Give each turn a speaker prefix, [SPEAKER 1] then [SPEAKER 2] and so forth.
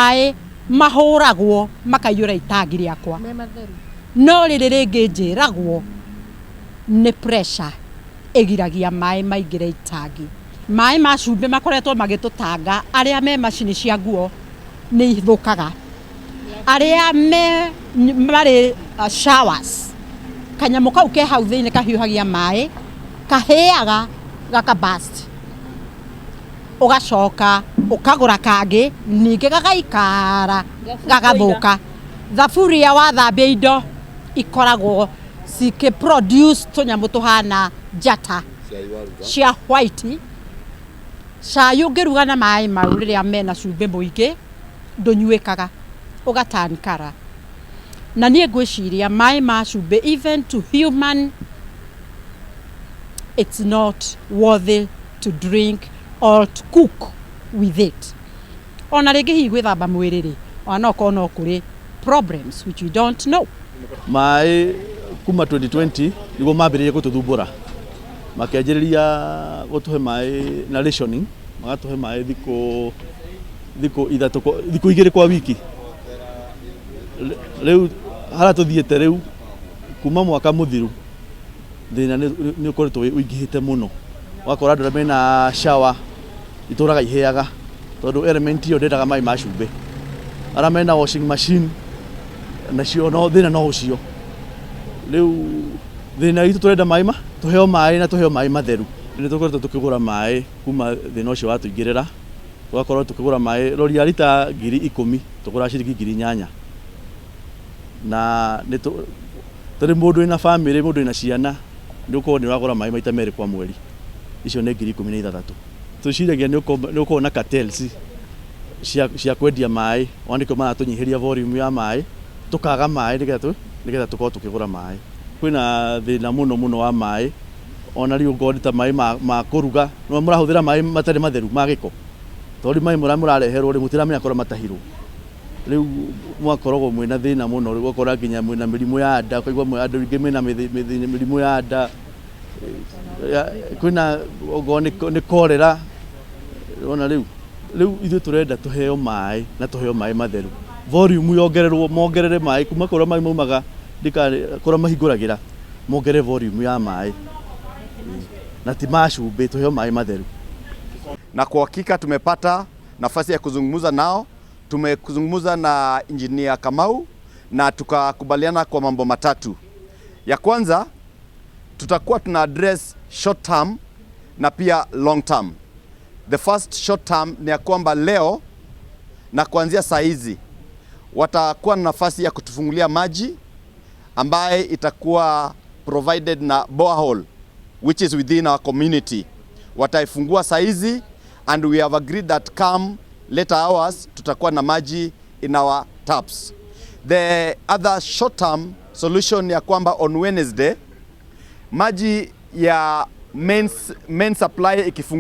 [SPEAKER 1] Maĩ mahũragwo makaiyũra itangi rĩakwa.
[SPEAKER 2] Me matheru.
[SPEAKER 1] No rĩrĩ rĩngĩ njĩragwo nĩ pressure ĩgiragia maĩ maingĩre itangi. Maĩ ma cumbĩ makoretwo magĩtũtanga. Arĩa me macini cia nguo nĩ ithũkaga, arĩa me marĩ showers, kanyamũ kau ke hau thĩinĩ kahiũhagia maĩ kahĩaga gaka burst, ũgacoka ũkagũra kangĩ ningĩ gagaikara gagathũka. Thaburia wathambia indo ikoragwo cikĩ produce tũnyamũ tũhana njata cia white. Cai ũngĩruga na maĩ mau rĩrĩa mena cumbĩ mũingĩ ndũnyuĩkaga, ũgatankara. Na niĩ ngwĩciria maĩ ma cumbĩ, even to human, it's not worthy to drink or to cook with it. Ona rĩngĩ hihi gwĩthamba mwĩrĩ rĩ, ona no korwo no kũrĩ problems which we don't know.
[SPEAKER 3] Maĩ kuma 2020 nĩguo mambĩrĩrie gũtũthumbũra, makĩanjĩrĩria gũtũhe maĩ na rationing, magatũhe maĩ thikũ 3, thikũ 2 kwa wiki. Rĩu harĩa tũthiĩte rĩu kuma mwaka mũthiru, thĩna nĩ ũkoretwo ũingĩhĩte mũno. Ũgakora andũ arĩa mena shower itũraga ihĩaga tondũ element ĩyo ndĩendaga maĩ ma cumbĩ. Arĩa mena washing machine nacio no thĩna no ũcio. Rĩu thĩna witũ, tũrenda maĩ ma tũheo maĩ na tũheo maĩ matheru. Nĩ tũkoretwo tũkĩgũra maĩ kuma thĩna ũcio watũingĩrĩra, tũgakorwo tũkĩgũra maĩ rori ya rita 10,000 tũgũraga ciringi 8,000. Na nĩ tondũ mũndũ wĩna bamĩrĩ, mũndũ wĩna ciana, nĩ ũkorwo nĩ ũragũra maĩ maita merĩ kwa mweri, icio nĩ 16,000. Twĩciragia nĩ ũkorwo na cartels cia kwendia maĩ, ona nĩkĩo maratũnyihĩria volume ya maĩ, tũkaga maĩ nĩgetha tũkorwo tũkĩgũra maĩ. Kwĩna thĩna mũno mũno wa maĩ. Ona rĩu okorwo nĩ ta maĩ ma kũruga, nĩ mũrahũthĩra maĩ matarĩ matheru ma gĩko, tondũ rĩu maĩ marĩa mũrareherwo rĩ, mũtiramenya kũrĩa matahirwo. Rĩu mwakoragwo mwĩna thĩna mũno. Rĩu ũgakora nginya mwĩna mĩrimũ ya nda, ũkaigua andũ aingĩ mena mĩrimũ ya nda, kwĩna okorwo nĩ cholera. Ona rĩu ithuĩ tũrenda tũheo maĩ na tũheo maĩ matheru, volume yongererwo, mongerere maĩ kuma kũrĩa maĩ maumaga, kũrĩa mahingũragĩra, mongerere volume ya maĩ na ti ma cumbĩ, tũheo maĩ matheru.
[SPEAKER 4] Na kwa hakika tumepata nafasi ya kuzungumza nao. Tumezungumza na Engineer Kamau na tukakubaliana kwa mambo matatu. Ya kwanza, tutakuwa tuna address short term na pia long term. The first short term ni ya kwamba leo na kuanzia saa hizi watakuwa na nafasi ya kutufungulia maji ambaye itakuwa provided na borehole which is within our community. Wataifungua saa hizi and we have agreed that come later hours tutakuwa na maji in our taps. The other short term solution ya kwamba on Wednesday maji ya main supply ikifungua